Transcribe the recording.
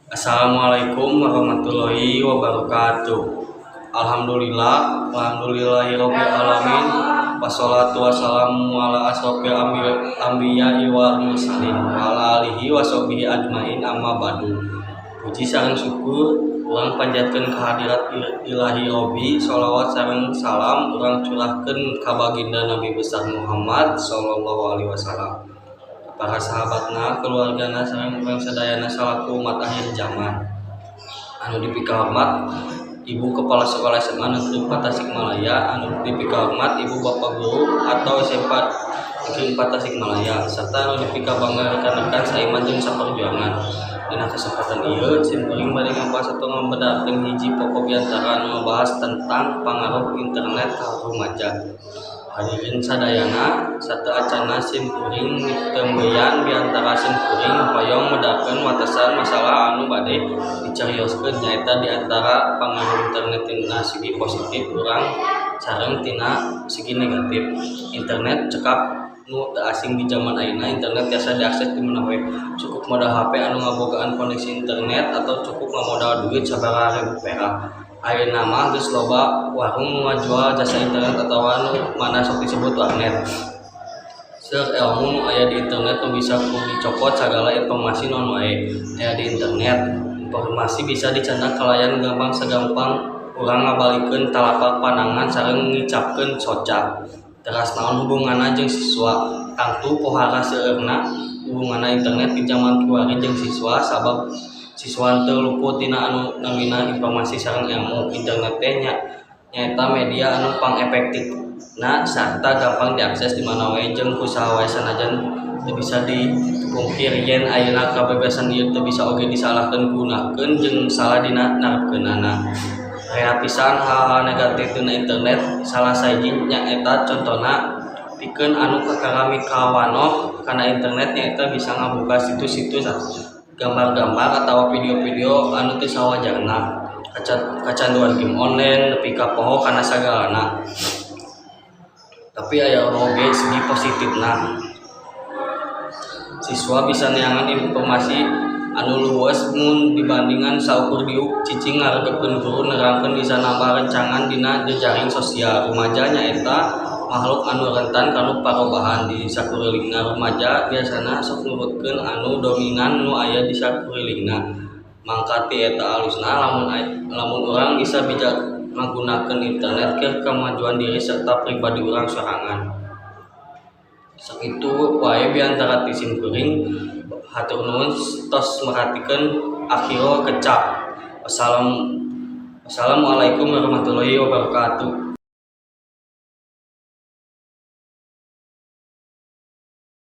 Assalamualaikum warahmatullahi wabarakatuh. Alhamdulillah, alhamdulillahirabbil alamin. Wassalatu wassalamu ala asrofil anbiya'i wal mursalin wa ala alihi washabbihi ajmain, amma ba'du. Puji sareng syukur urang panjatkeun kehadirat Ilahi Robbi, sholawat sareng salam urang curahkeun ka baginda Nabi besar Muhammad sallallahu alaihi wasallam, para sahabatna, keluargana, sareng urang sadayana salaku umat akhir zaman. Anu dipikahormat Ibu Kepala Sekolah SMA Negeri 4 Tasikmalaya, anu dipikahormat Ibu Bapak Guru atau SMP Negeri 4 Tasikmalaya, serta anu dipikabangga rekan-rekan saiman jeung saperjuangan. Dina kesempatan ieu simkuring bade ngabahas atau ngabedakeun hiji pokok biantara anu ngabahas tentang pangaruh internet ka rumaja. Hadirin sadayana, sateuacanna simkuring mitembeyan biantara, simkuring hoyong medalkeun watesan masalah anu bade dicarioskeun, nyaeta di antara pangaruh internet tina segi positif urang sareng tina segi negatif. Internet cekap nu teu asing di jaman ayeuna. Internet tiasa diakses di mana we, cukup modal HP anu ngabogaan koneksi internet atau cukup ngamodal duit sabaraha ribu perak. Ayeuna mah geus loba warung nu ngajual jasa internet atawa nu mana sok disebut warnet. Seueur elmu nu aya di internet nu bisa ku dicokot. Sagala informasi naon wae aya di internet. Informasi bisa dicandak kalayan gampang, sagampang urang ngabalikeun talapak panangan sareng ngicapkeun soca. Teras naon hubunganna jeung siswa? Tangtu pohara seueurna hubunganna internet di jaman kiwari jeung siswa, sabab siswa teu luput tina anu namina informasi sareng ilmu. Internet teh nyaeta media anu pangefektifna sarta gampang diakses di mana wae jeung ku saha wae. Sanajan teu bisa dipungkir yen ayeuna kabebasan ieu teu bisa oge disalahkeun gunakeun jeung salah dina nerapkeunana. Aya pisan hal-hal negatif tina internet, salah sahiji nyaeta contona pikeun anu kakara mikawanoh kana internet, nyaeta bisa ngabuka situs-situs gambar-gambar atawa video-video anu teu sawajarna, kacanduan game online nepi ka poho kana sagalana. Tapi aya oge segi positifna. Siswa bisa neangan informasi anu luwes mun dibandingan saukur diuk cicing ngaregepkeun guru nerangkeun, bisa nambah rencangan dina jejaring sosial. Rumaja nyaeta makhluk anu rentan kana parobahan di sakurilingna. Rumaja biasana sok nurutkeun anu dominan nu aya di sakurilingna. Mangka ti eta, alusna lamun lamun urang bisa bijak ngagunakeun internet keur kamajuan diri serta pribadi urang sorangan. Sakitu wae biantara ti simkuring, hatur nuhun tos merhatikeun. Akhirul kecap. Wassalamualaikum warahmatullahi wabarakatuh.